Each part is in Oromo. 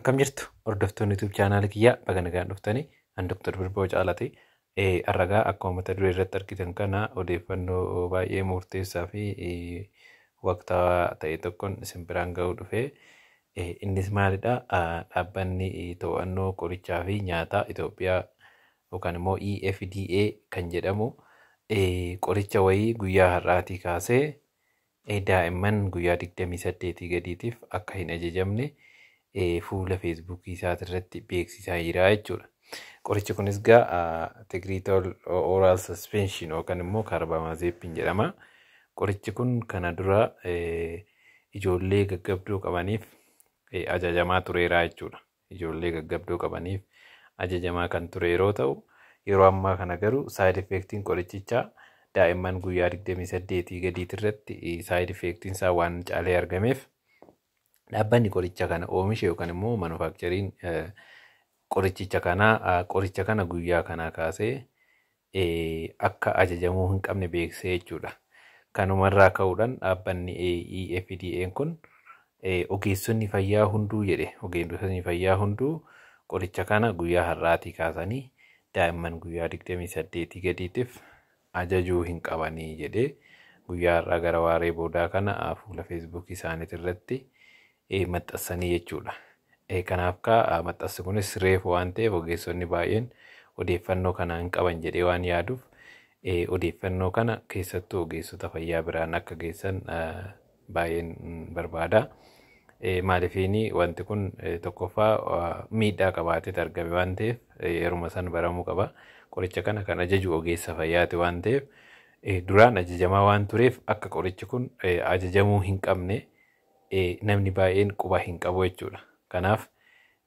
Akkam jirtu hordoftoonni YouTube chaanaalii kiyyaa, baga nagaan dhuftanii. An Dr. Birboo Caalaati. Har'agaa akkuma mata duree irratti argitan kana odeeffannoo baay'ee murteessaa fi waqtaawaa ta'e tokkoon isin biraan ga'uu dhufe. Innis maalidha? Dhaabbanni to'annoo qorichaa fi nyaataa Itoophiyaa yookaan immoo EFDA kan jedhamu qoricha wayii guyyaa har'aatii kaasee daa'imman guyyaa 28 gadiitiif akka hin ajajamne fuula Feesbuukii isaatirratti beeksisaa jira jechuudha. Qorichi kunis gaa Tegretol Oral Suspension yookaan immoo Carbamazepine jedhama. Qorichi kun kana dura ijoollee gaggabdoo qabaniif ajajamaa tureera jechuudha. Ijoollee gaggabdoo qabaniif ajajamaa kan ture yeroo ta'u, yeroo ammaa kana garuu side effectiin qorichichaa daa'imman guyyaa 28 gadiitirratti side effectiin isaa waan caalee argameef, dhaabbanni qoricha kana oomishe yookaan immoo manufactureiin qorichicha kanaa qoricha kana guyyaa kanaa kaasee akka ajajamuu hin qabne beeksisee jechuudha. Kanumarraa ka'uudhaan dhaabbanni EFDA kun ogeessonni fayyaa hunduu jedhe, ogeessonni fayyaa hunduu qoricha kana guyyaa har'aatii kaasanii daa'imman guyyaa 28 gadiitiif ajajuu hin qabanii jedhee guyyaa har'aa gara waaree boodaa kana fuula Feesbuukii isaaniitirratti maxxansanii jechuudha. Kanaaf kaa maxxansi kunis reefu waan ta'eef ogeessonni baay'een odeeffannoo kana hin qaban jedhee waan yaaduuf, odeeffannoo kana keessattuu ogeessota fayyaa biraan akka geessan baay'een barbaada. Maaliifiini wanti kun tokkoffaa miidhaa qabaatee argame waan ta'eef yeruma san baramuu qaba. Qoricha kana kan ajaju ogeessa fayyaati waan ta'eef, duraan ajajamaa waan tureef akka qorichi kun ajajamuu hin qabne namni baay'een quba hin qabu jechuudha. Kanaaf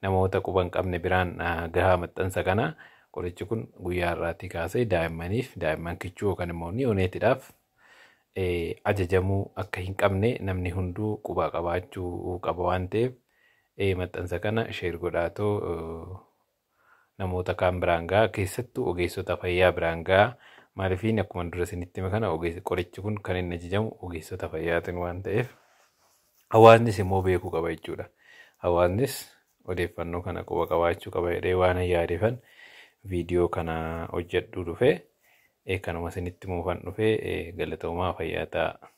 namoota quba hin qabne biraan gahaa maxxansa kana. Qorichi kun guyyaa har'aatii kaasee daa'immaniif, daa'imman kichuu yookaan immoo neonateiidhaaf ajajamuu akka hin qabne namni hunduu quba qabaachuu qaba waan ta'eef, maxxansa kana share godhaatoo namoota kaan biraan gahaa, keessattuu ogeessota fayyaa biraan gahaa. Maaliifiin akkuma dura isinitti hime kana qorichi kun kan inni ajajamu ogeessota fayyaatiin waan ta'eef, hawaasnis immoo beekuu qaba jechuudha. Hawaasnis odeeffannoo kana quba qabaachuu qaba jedhee waan yaadeefan viidiyoo kana hojjedhuu dhufe, kanuma isinitti himuufan dhufe. Galatoomaa, fayyaa ta'a.